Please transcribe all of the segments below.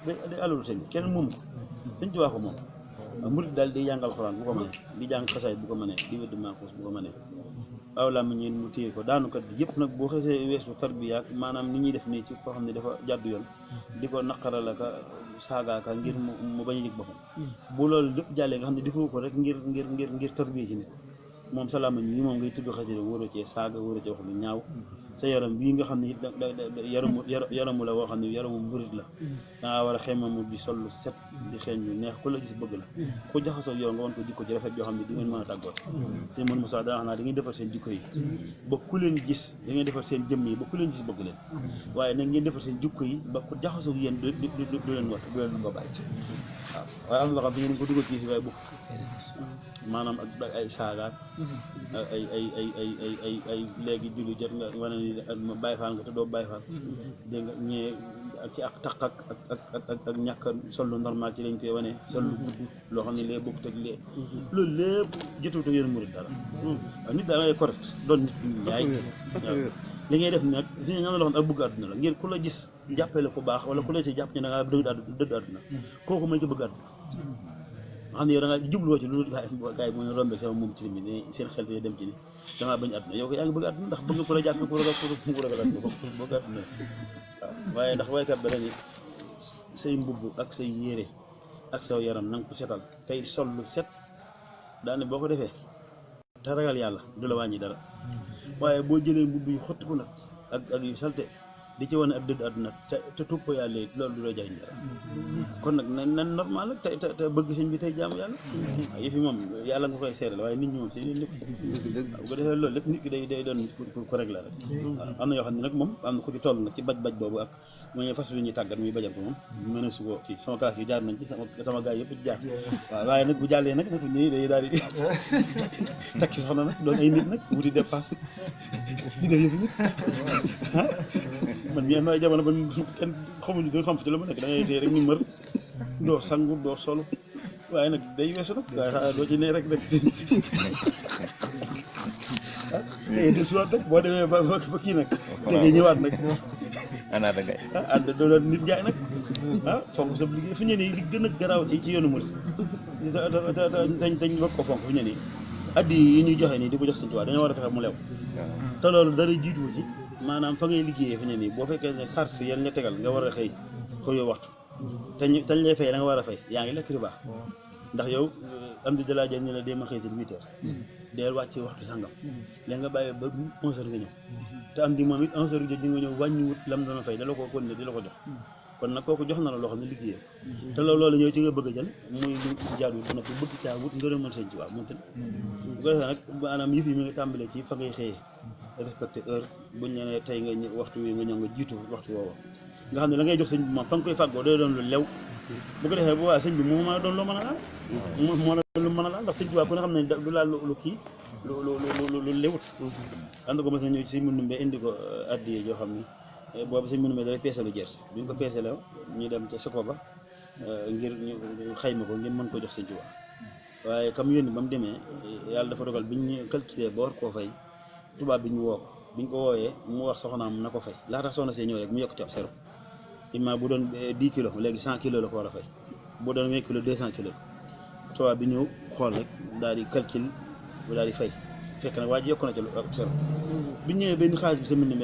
day alalu sëñ bi kenn moomu ko sëñ Tuubaa ko moom murid daal di jàngal Alxuraan bu ko mënee di jàng xasaay bu ko mënee di wedd maaxuus bu ko mënee aw laa mi ñeen mu téye ko daanukat bi yëpp nag boo xesee weesu tarbiya maanaam ni ñuy def nii ci koo xam ne dafa jàddu yoon di ko naqaral aka saagaaka ngir mu bañ a yëg boppam bu loolu lépp jàllee nga xam ne defoo ko rek ngir tarbiya ci nit moom salaama ñi moom ngay tudd xasida wóoroo cee saaga wóoroo cee wax lu ñaaw sa yaram bii nga xam ne it yaramu la woo xam ne yaramu murit la dangaa war a xemamu di sol lu set di xeeñ lu neex ku la gis bëgg la ku jaxasoo yow nga wan ko jikko ci rafet yoo xam ne di ngeen mën a tàggoo sëñ mën Moussa dana wax naa da ngeen defar seen jikko yi ba ku leen gis da ngeen defar seen jëmm yi ba ku leen gis bëgg leen waaye nag ngeen defar seen jikko yi ba ku jaxasoo yéen du leen wat du leen ko bàyyi waaw waaye am na loo xam ne ngeen ko dugal ci fi waaye bukk maanaam ak ay saagaat ay léegi julli jot nga wane ni Baay Faal nga te doo Baay Faal dégg nga ñee ci ak taq ak ñàkk sol lu normal ci lañ koy wane sol lu gudd loo xam ne lee bokk teg lee loolu lépp jotewut ak yéen murid dara waaw nit daal ngay correct doon nit yaay waaw li ngay def nag si ñaan loo xam ne ak bëgg àdduna la ngir ku la gis jàppale ko baax wala ku la ci jàpp ñu da ngaa dëgg àdduna kooku mooy ko bëgg àdduna nga xam ne yow da nga jubloo ci lu gars yi mu ne rombeeg sama moom ci mi ne seen xel te dem ci ni damaa bañ àdduna yow ko yaa ngi bëgg àdduna ndax bëgg ku la jàpp ku ragal àdduna bëgg àdduna waaw waaye ndax waykat ba dañu say mbubb ak say yére ak saw yaram na nga ko setal tey sol lu set daane boo ko defee te ragal yàlla du la wàññi dara waaye boo jëlee mbubb yu xottiku nag ak yu salte di ci wane ak dëdd àdduna te tupp yàlla it loolu du la jariñ dara kon nag nan normal la te bëgg sëñ bi tey jaamu yàlla waaw yëf yi moom yàlla nga koy seetal waaye nit ñi moom si leen lépp waaw bu ko defee loolu lépp nit ki day doon pour régler rek waaw am na yoo xam ne nag moom am na ku ci toll nag ci baj boobu ak mooy fas yu ñuy tàggat muy bajal ko moom mën a sugoo kii sama classe yi jaar nañ ci sama gars yëpp ci jaar waaw waaye nag bu jàllee nag natu nii day daal di takki soxna nag doon ay nit nag wuti dépasse di def yëf nit man mii am na ay jamono man kenn xamuñu da nga xam fi ci la ma nekk da ngay tey rek ñu mër doo sangu doo solu waaye nag day weesu nag waaye xanaa doo ci ne rek del si waat nag boo demee ba kii nag da ngay ñëwaat nag anaata ngay ànd doo doon nit jaay nag fonk sa liggéey fi ñu ne li gën a garaaw ci yoonu murid dañ bokk ko fonk fi ñu ne addi yi ñuy joxe nii di ko jox Sëñ Tuubaa dañoo war a fexe mu lew te loolu dara jiituwu ci maanaam fa ngay liggéeyee fi ne nii boo fekkee ne sart yéen la tegal nga war a xëyoo waxtu tañ lay fay da nga war a fay yaa ngi lekk riba ndax yow am di dalaa jël ñu la dee ma xëy si 8 heures deel wàcc waxtu sàngam léegi nga bàyyi ba 11 heures nga ñëw te am di moom it 11 heures nga ñëw wàññiwut lam doon fay da la ko kon ne di la ko jox kon nag kooku jox na la loo xam ne liggéeyee te loolu ñëw ci nga bëgg a jël muy lu jaadu ba noppi bëgg caa wut ngërëmal Sëñ Tuubaa moom tamit bu ko defee nag maanaam yëf yi mi ngi tàmbalee ci fa ngay xëyee respecté heure buñ ne nee tey nga waxtu wi nga ñëw nga jiitu waxtu woowa nga xam ne la ngay jox sëñ bi moom fa nga koy fàggoo day doon lu lew bu ko defee bu waa sëñ bi moo mën a doon loo mën a laal moo la doon lu mën a laal ndax Sëñ Tuubaa ku ne xam ne du laal lu kii lu lewut ànd ko mas na ñëw ci sëñ Mandumbe indi ko addiye joo xam ne boobu sëñ Mandumbe day peesalu gerte bi ñu ko peesalee ñu dem ca soko ba ngir ñu xayma ko ngir mën ko jox Sëñ Tuubaa waaye comme yónni ba mu demee yàlla dafa dogal bi ñu calculé ba war koo fay tubaab bi ñu woo ko bi ñu ko wooyee mu wax soxnaam na ko fay laata soxna see ñëw rek mu yokk ci ab sero imma bu doon 10 kilos léegi 100 kilos la ko war a fay bu doon 20 kilos 200 kilos tubaab bi ñëw xool rek daal di calcul bu daal di fay fekk nag waa ji yokk na ci ab sero bi ñu ñëwee benn xaalis bi sa mën ni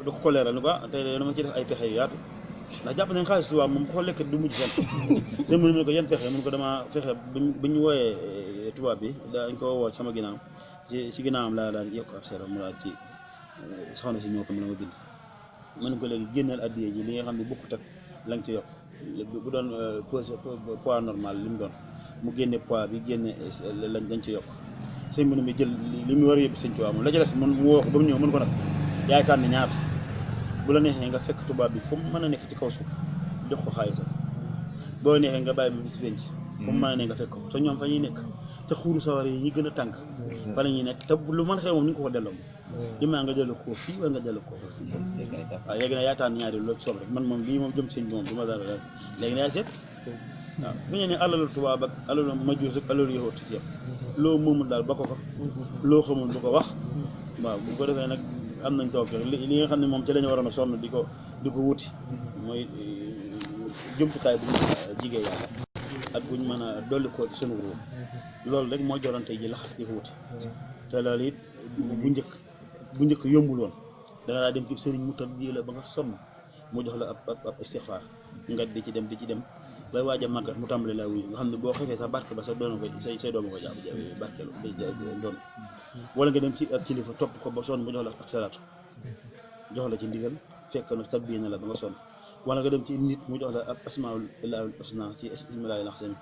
da ko leeral ni ko tey dama ci def ay pexe yu yaatu ndax jàpp nañ xaalis tubaab moom bu ko lekk du mujj fenn sa mën ni ko yan pexe mun ko dama fexe bi ñu wooyee tubaab bi dañ ko woo sama ginnaaw si ginnaawam laa daal yokk ab sero mu daal ci soxna si ñëw fa mu la ma bind mën ko léegi génneel addiye ji li nga xam ne bokkut ak la nga ci yokk bu doon poids normal li mu doon mu génne poids bi génne lañ ci yokk sëñ mënu mi jël li mu war a yóbbu Sëñ Tuubaa moom la ca des mu woo ko ba mu ñëw mën ko nag yaay tànn ñaar bu la neexee nga fekk tubaab bi fu mu mën a nekk ci kaw suuf jox ko xaalisam boo neexee nga bàyyi ba bis penc fu mu mën a nekk nga fekk ko te ñoom fa ñuy nekk te xuuru sawar yi ñi gën a tànk fa la ñuy nekk te lu mën a xew moom ni nga ko delloo imaa nga delloo ko fii wala nga delloo ko waaw léegi nag yaa tànn ñaari loolu soob rek man moom lii moom jëm sëñ bi moom du ma dara léegi nag yaa seet waaw bu ñu ne alalu tubaab ak alalu majuus ak alalu yowut ci yëpp loo moomul daal ba ko fa loo xamul du ko wax waaw bu ko defee nag am nañ toog li nga xam ne moom ci la ñu waroon a sonn di ko wuti mooy jumtukaay bu ñu jigee yàlla ak bu ñu mën a dolli koo ci sunu ruum loolu rek moo joroon tey ji laxas di ko wuti te loolu it bu njëkk yombul woon da nga daa dem ci sëriñ mu tarbiyee la ba nga sonn mu jox la ab istixfaar nga di ci dem bay waaj a màggat mu tàmbali laa wuyu nga xam ne boo xefee sax barke ba sa doon ko say dooma ko jàpp barkeelu doon wala nga dem ci ak kilifa topp ko ba sonn mu jox la ak salaatu jox la ci ndigal fekk nag tarbiyee na la ba nga sonn wala nga dem ci nit mu jox la ab asmaul ilaahul husna ci ismillaahil azam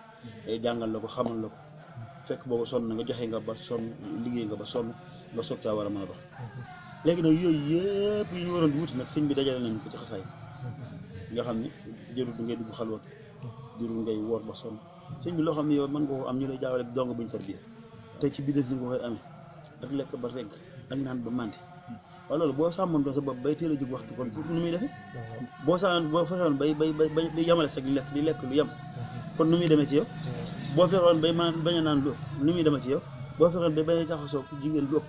jàngal la ko xamal la ko fekk boobu sonn na nga joxe nga ba sonn liggéey nga ba sonn nga soog caa war a mën a dox léegi nag yooyu yëpp yi ñu waroon di wuti nag sëñ bi dajale nañ ko ci xasaay nga xam ni jërul di ngay dugg xalwat jërul ngay woor ba sonn sëñ bi loo xam ne yow mën nga ko am ñu lay jaawale dong buñ tarbiya tey ci biir ni nga koy amee ak lekk ba regg ak naan ba màndi waaw loolu boo sàmmoon doon sa bopp bay teel a jóg waxtu kon fu nu muy defee boo fexoon bay yamale sag di lekk lu yem kon nu muy demee ci yow boo fexoon bay bañ a naan lu ëpp nu muy demee ci yow boo fexoon bay bañ a jaxasoo jigéen lu ëpp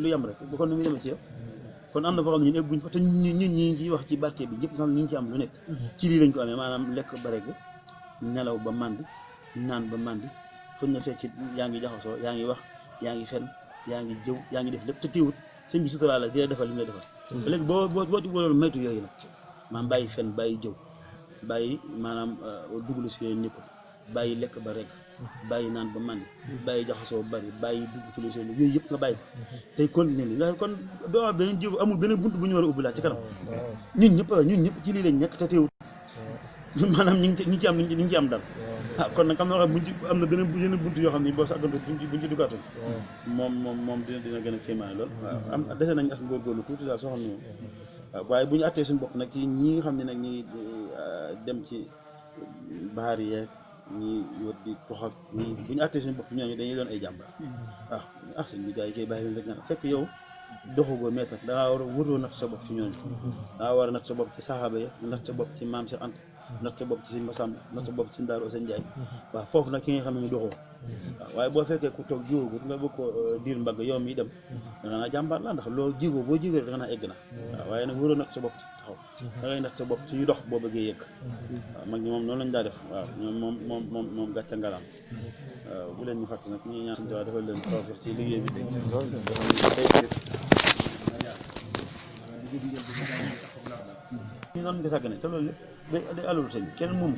lu yem rek kon nu muy demee ci yow kon am na foo xam ne ñun egguñ fa te ñun ñi ciy wax ci barke bi ñëpp xam ne ñu ngi ci am lu nekk ci lii lañ ko amee maanaam lekk ba regg nelaw ba màndi naan ba màndi fuñ na fekk yaa ngi jaxasoo yaa ngi wax yaa ngi fen yaa ngi jëw yaa ngi def lépp te tiiwut sëñ bi suturaa la di la defal li mu lay defal léegi boo ci wóoloon maytu yooyu nag maanaam bàyyi fen bàyyi jëw bàyyi maanaam duglu si yooyu nekkul bàyyi lekk ba rek bàyyi naan ba màndi bàyyi jaxasoo bari bàyyi dugg ci lu seen yooyu yëpp nga bàyyi tey continuer li nga kon doo am beneen jéego amul beneen bunt bu ñu war a ubbi laa ci kanam ñun ñëpp ci lii lañ nekk te teewut maanaam ñu ngi ci am dal kon nag am na xam am na yeneen bunt yoo xam ne boo sàggantu buñ ci duggaatoon moom dina gën a kéemaane lool waaw am dese nañ as góorgóorlu tuuti daal soo xam ne waaw waaye bu ñu attee suñu bopp nag ci ñi nga xam ne nag ñi dem ci baar yeeg ñi wër di tox ak ñi bu ñu attee suñu bopp ñooñu dañuy doon ay jàmbaar waaw sëñ bi gars yi koy bàyyi leen rek na fekk yow doxugoo meetar dangaa war a wëroo natt sa bopp ci ñooñu dangaa war a natt sa bopp ci saxaaba ya natt sa bopp ci maam Cheikh Anta natt sa bopp ci sëñ Massamba natt sa bopp ci sëñ Daaru Asan Njaay waaw foofu nag ki nga xam ne doxoo waaw waaye boo fekkee ku toog jiwóogut nga bëgg ko diir mbagg yow mi dem da nga jàmbaar la ndax loo jigoo boo jigoo da nga naa egg na waaw waaye nag wëroo natt sa bopp ci taxaw da ngay natt sa bopp ci ñu dox boo bëggee yëgg waaw mag ñi moom noonu lañ daa def waaw ñoom moom gàcca ngalaam waaw bu leen ñu fàtte nag ñi ñaan suñu tubaab defal leen tawfeex ci liggéey bi ñu noonu nga sàgg ne te loolu lépp day alalu sëñ kenn moom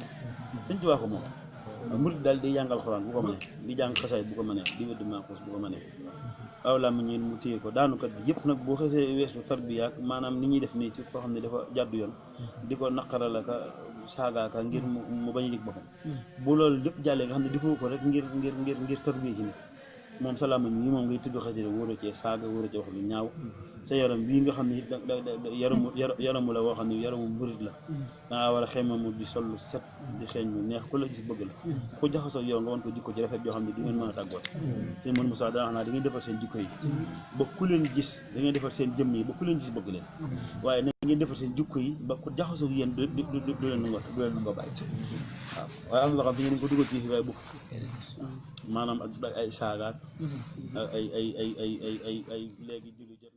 sëñ Tuubaa ko moom murid daal di jàngal Alxuraan bu ko mënee di jàng xasaay bu ko mënee di wedd maaxuus bu ko mënee aw laa ma ñeen mu téye ko daanukat bi yëpp nag boo xasee weesu tarbiya maanaam ni ñuy def nii ci koo xam ne dafa jàddu yoon di ko naqaral aka saagaaka ngir mu bañ a yëg boppam bu loolu lépp jàllee nga xam ne defoo ko rek ngir tarbiya ci nit moom salaama ñi moom ngay tudd xasida wóor a cee saaga wóor a cee wax lu ñaaw sa yaram bii nga xam ne yaramu la woo xam ne yaramu murit la dangaa war a xeme mu di sol set di xeeñ mu neex ku la gis bëgg la ku jaxasoo yow nga wan ko jikko ci rafet yoo xam ne di ngeen mën a tàggoot seen mën Moussa dana wax naa da ngeen defar seen jikko yi ba ku leen gis da ngeen defar seen jëmm yi ba ku leen gis bëgg leen waaye na ngeen defar seen jikko yi ba ku jaxasoo yéen du leen nangoo bàyyi waaw waaye am na loo xam ne ngeen ko dugal ci waaye bukk maanaam ak ay saagaat ay léegi julli jot